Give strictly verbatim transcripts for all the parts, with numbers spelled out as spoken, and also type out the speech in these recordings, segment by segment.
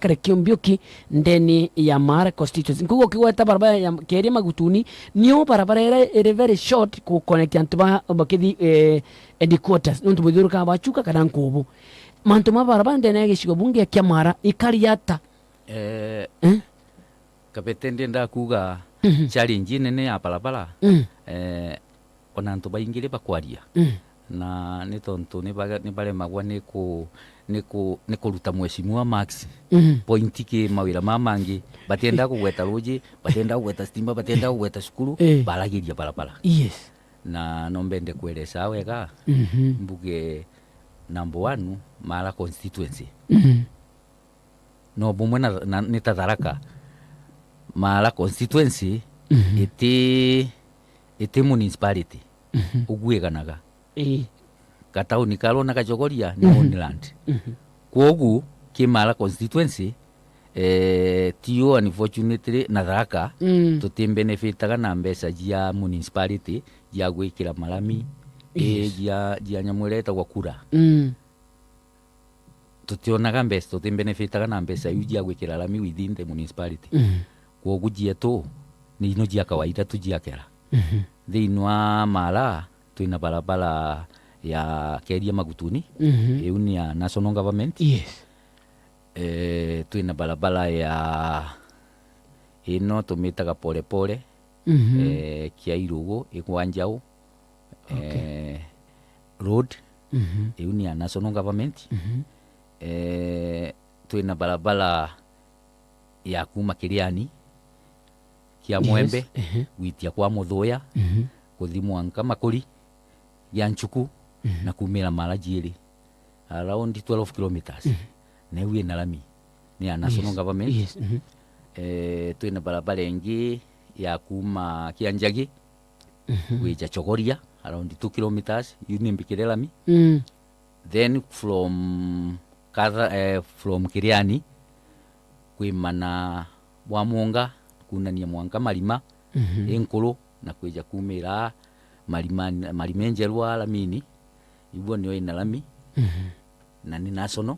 Kareke Mbiuki ndeni ya Maara constituency. Nkuuga ukigweta barabara ya Keria Magutuni, nio barabara iria iri very short ku connect antu ba bakithi, eh, headquarters, nontu buthiurukaga ba Chuka kana Nkubu. Mantu ma barabara ndene ya gicigo bunge kia Maara ikari ata? Eh, Eh? Kabete ndienda kuuga Mhm. challenge inene ya barabara, Mm. eh, ona antu baingi ri bakwaria. Mm. Na ni tontu ni ba-, ni baremagwa ni ku-, ni ku-, ni kuruta mheshimiwa marks. Mhm. Point ki mawira ma mangi, batienda kugweta ruji, batienda kugweta stima, batienda kugweta cukuru, Eh. baragiria barabara. Yes. Na no mbende kueleza wega, Mhm. mbuge number one, Maara constituency. Mhm. No bumwe na, na, ni ta Tharaka. Maara constituency Mhm. iti, iti municipality. Mhm. Uguiganaga. Ii. Gatauni karona gachogoria ni Mhm. only land. Mhm. Kwogu, ki Maara constituency, eh, tio unfortunately na Tharaka, Mm. tutimbenefitaga na mbeca cia municipality cia gwikira marami, Yes. eh, cia, cia nyamu iria itagwa kura. Mm. Tutionaga mbeca, tutimbenefitaga na mbeca iu cia gwikira rami within the municipality. Mm. Kwogu cietu ni ino cia kawaida tuciakera. Mhm. Thiini wa Maara, twina barabara ya Keria Magutuni, Mhm. iu ni ya national government. Yes. Eh, twina barabara ya ino tumitaga Pole Pole, Mhm. eh, Kiairugu, Igwanjau, Okay. eh, road, Mhm. iu ni ya national government. Mhm. Eh, twina barabara ya kuuma Kiriani, kia Yes, Mwembe, ehe. gwitia kwa Muthuya, Mhm. kuthi mwanka Makuri, gia Nchuku, Mhm. na kuumira Maara Jiiri. Around twelve kilometres. Mhm. Na iu ina rami. Ni ya national Yes, government. yes, mhm. Eh, twina barabara ingi ya kuuma Kianjagi, Mhm. gwija Chogoria, around two kilometres, iu ni mbikire rami. Mm. Then from Katha-, eh, from Kiriani, kwimana bwa Mwonga, kuunania mwanka Marima, Mhm. inkuru, na kwija kuumira Marima, Marima Enjeru aramini, ibuo nio ina rami, Mhm. na ni national.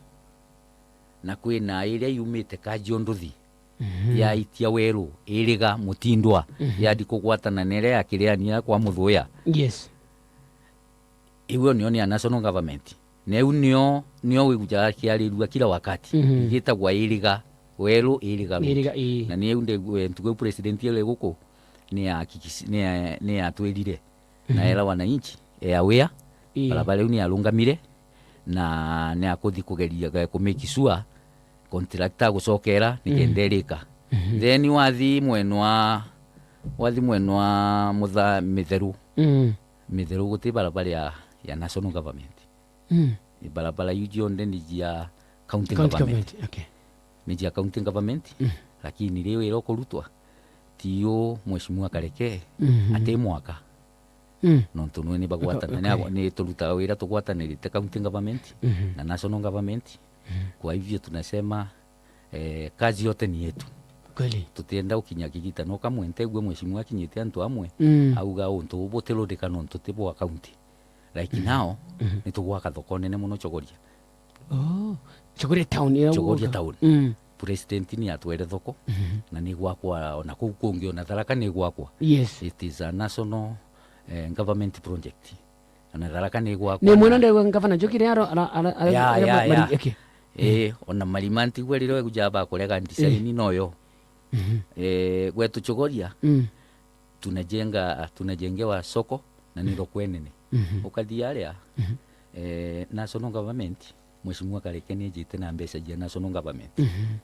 Na kwina iria yumite Kajiu nduthi, Mhm. yaitia Weru, Iriga, Mutindwa, Mhm. yandi kugwatana na iria ya Kiriani ya kwa Muthuya. Yes. Iu nio ni ya national government. Na iu nio, nio wigujaga kiarirua kila wakati. Mhm. Igitagwa Iriga, Weru, Iriga Road. Iriga, ii. Na ni iu nde-, we, ntuku iu president ere guku, ni ahakikisi-, ni a-, ni atwirire. Na Mhm. era wananchi, e aware, Ii. barabara iu ni arungamire, na ni akuthi kugeria ga-, ku make sure contractor agucokera, ni Mhm. kenda erika. Mhm. Then wathi mwenwa, wathi mwenwa Mutha-, Mitheru. Mm. Mitheru guti barabara ya, ya national government. Mm. Ni barabara iu cionthe ni cia county County government. government, okay. Ni cia county government, Mm. lakini riu ira ukurutwa, ti u Mheshimiwa Kareke, Mhm. ati mwaka. Mm. Nontu nwe ni bagwatana, Aka-, ni okay. abo-, ni turutaga wira tugwatanirite county government Mhm. na national government. Mhm. Kwa hivyo tunasema, eh, kazi yote ni yetu. Kweli. Tutienda ukinya kigita no kamwe ntegwe mheshimiwa akinyite antu amwe, Mm. auga untu bubu butirurika nontu ti bwa county. Like Mhm. now, Mhm. ni tugwaka thoko nene muno Chogoria. Oh, Chogoria town ira Chogoria gwaka. town. Mm. President ni atwere thoko, Mhm. na ni gwakwa ona kuu kungi ona Tharaka ni gwakwa. Yes. It is a national, eh, government project. Ona Tharaka ni gwakwa Ni mwena na ndegwa ngavana Njoki ria ara, ara, ara, ara, Ya, ara ya, ma-, ya. mari-, okay. Eh, ona Marima ntigwa riro egujaba kurega design Eh. noyo. Mhm. Eh, gwetu Chogoria, Mm. tunajenga, tunajengewa soko na ni Mm. thoko enene. Mhm. Ukathi aria, Mhm. eh, national government, Mheshimiwa Kareke ni ejite na mbeca cia national government. Mhm.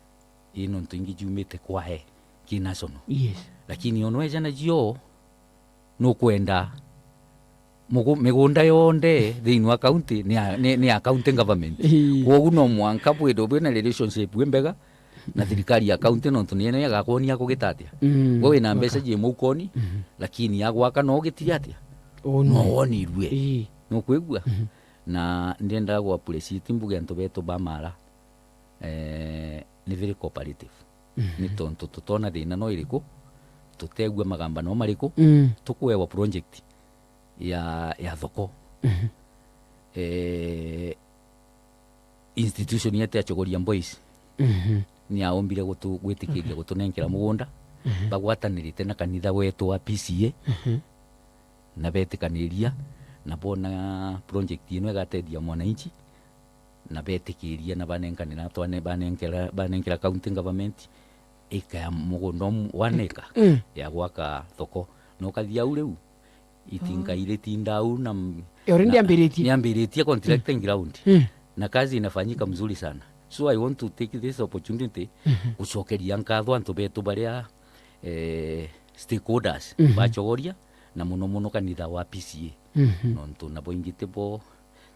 Ii nontu ingi ciumite kwae ki national. Yes. Lakini ono eja nacio, nukwenda mugu-, migunda yonthe thiini wa county ni ya, ni, ni ya county government. Ii. Kwogu no mwanka bwithwe bwina relationship imbega na thirikari ya county, nontu niyo igakwonia kugita atia. Mm, We wina mbeca gwaka. Ji mukoni, Mhm. lakini ya gwaka no ugitire atia? Uu No nwe. wonirue. Ii. Nukwigua? Mhm. Na ndiendaga gwa appreciate mbuge antu betu ba Mara, eh, ni very cooperative. Mhm. Ni tontu tutona thina no iriku, tutegua magamba no mariku, Mm. tukuewa project ya, ya thoko. Mhm. Eh, institution yetu ya Chogoria Boys. Mhm. ni aombire gutu-, gwitikiria Mhm. gutunenkera mugunda, Mhm. bagwatanirite na kanitha wetu wa P C A, Mhm. na betikaniria, na boona project ino igatethia mwananchi, na betikiria na banenkane na twane-, banenkera, banenkera county government ika ya mugunda um-, one acre Mm. ya gwaka thoko. Na ukathia au riu, itinka Ah. iritinda au na m-, Eh, already na, niambiritie. niambiritie contracting Mm. ground. Mm. Na kazi inafanyika mzuri sana. So I want to take this opportunity Mhm. gucokeria nkatho antu betu baria, eh, stakeholders Mhm. ba Chogoria, na muno muno kanitha wa P C A. Mhm. Nontu nabo ingi tibo,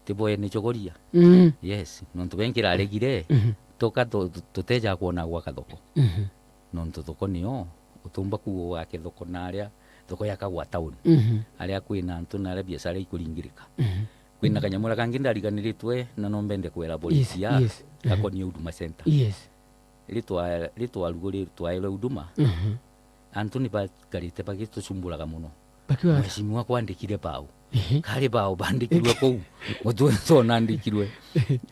tibo ene Chogoria. Mm. Yes, nontu benkira aregire, Mhm. toka tu-, tu-, tuteja kwona gwaka thoko. Mhm. Nontu thoko niyo, utumba kuuga ugake thoko na aria, thoko yakagwa town. Mhm. Aria kwina antu na aria biashara ikuringirika. Mhm. Kwina kanyamura kangi ndariganiritwe na no mbende kwelaborate Yes, ya, yes. Mhm. gakonie Huduma Center. Yes. Ri twa-, ri twarugu ri twaerwe Huduma, Mhm. antu ni bakarite bagitucumburaga muno. Bakiuga ata? Mheshimiwa kwandikire bao. Ehe. Kari bao bandikirwe kuu. Mutwe tona andikirwe.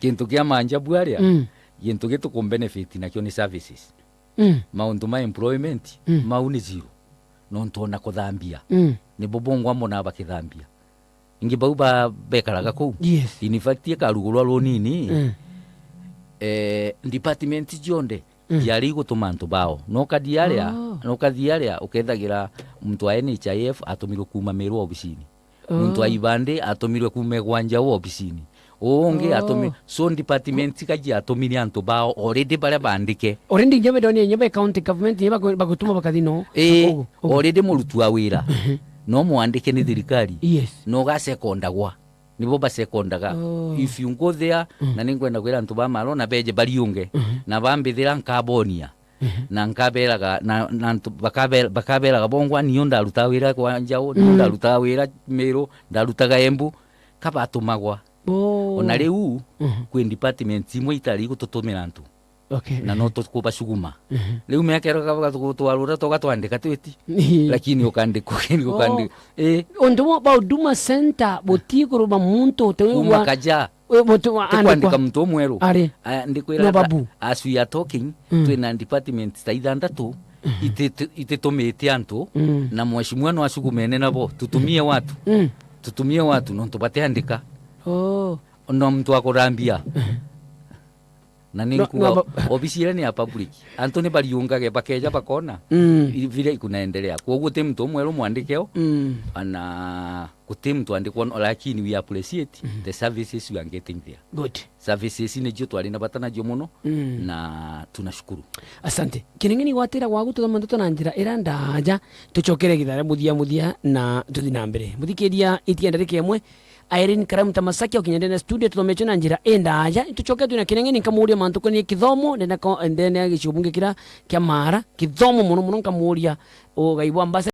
Kintu kia manjabu aria, Mm. gintu gitukumbenefit nakio ni services. Mm. Mauntu ma employment, Mm. mau ni zero. Nontu ona kuthambia, Mm. nibo bongwa mbona bakithambia. Ingi bau ba-, bekaraga kuu. Yes. In fact, ikarugurwa runini, Mm. eh, department cionthe Mm. ciari igutuma antu bao. No ukathia aria, Oh. no ukathia aria, ukethagira muntu wa N H I F atumirwe kuuma Meru obisini. Muntu wa Oh. Ibandi atumirwe kuuma Igwanja obisini. Uu ungi Oh. atumi-, so department kaji atumire antu bao already baria bandike. Already nyo bedoni, nyo be county government, nyo baku-, bagutuma bakathi no. Ii, Ugu, ugu. Already murutu wa wira. Mhm. No mwandike ni thirikari. Yes. No ugasecondagwa. Nibo basecondaga. Oh. If you go there, Mm. na ninkwenda kwira antu ba Maro na beje bariunge. Mhm. Na bambithira nkabonia. Mhm. Na nkaberaga, na, na antu bakabe-, bakaberaga bongwa, nio ndarutaga wira kwa Njau, nio Mm. ndarutaga wira Meru, ndarutaga Embu, kabatumagwa. Oh. Ona riu, Mhm. kwi departments imwe itari igututumira antu. Okay. Na no tukubacuguma. Mhm. Riu miaka iro kaba tugutwarura, tugatwandika twiti. Lakini ukandikwa, ukandikwa. Oh. Eh. Untu bwa, bwa Huduma Center, butikuruma muntu, te Kuma wa kaja. We, mutu wa andikwa. Tukwandika muntu umweru. Ari. Aya, ndikwira No, that babu. as we are talking, Mm. twina departments ta ithandatu, Mhm. ititu-, ititumite antu, Mm. na mheshimiwa no acugumene nabo, tutumie watu. Mm. Tutumie watu, nontu batiandika. Oh. No muntu akurambia. Mhm. Na ni No, nkuga no, ba- obisi iria ni ya public. Antu ni bariungage, bakeja bakona Mm. i-, vile ikunaendelea. Kwoguo ti muntu umweru mwandikeo, Mm. ana Guti muntu andikwa, lakini we appreciate Mhm. the services we are getting there. Good. Services nicio twari na bata nacio muno, Mm. na tunashukuru. Asante. Kinengeni, gwatira gwaku, tuthome ndeto na njira ira ndaja, tucokere githara muthia muthia na tuthi na mbere. Muthikiria, itia ndarika imwe, Irene Karamu Tamasaki okinya ndene ya studio, tuthomete na njira indaja. Tucoke twina Kinengeni, nkamuria mantu koni kithomo, ndene ko-, ndene ya gicigo bunge kira kia Mara, kithomo muno muno, nkamuria ugai bwa ambassador.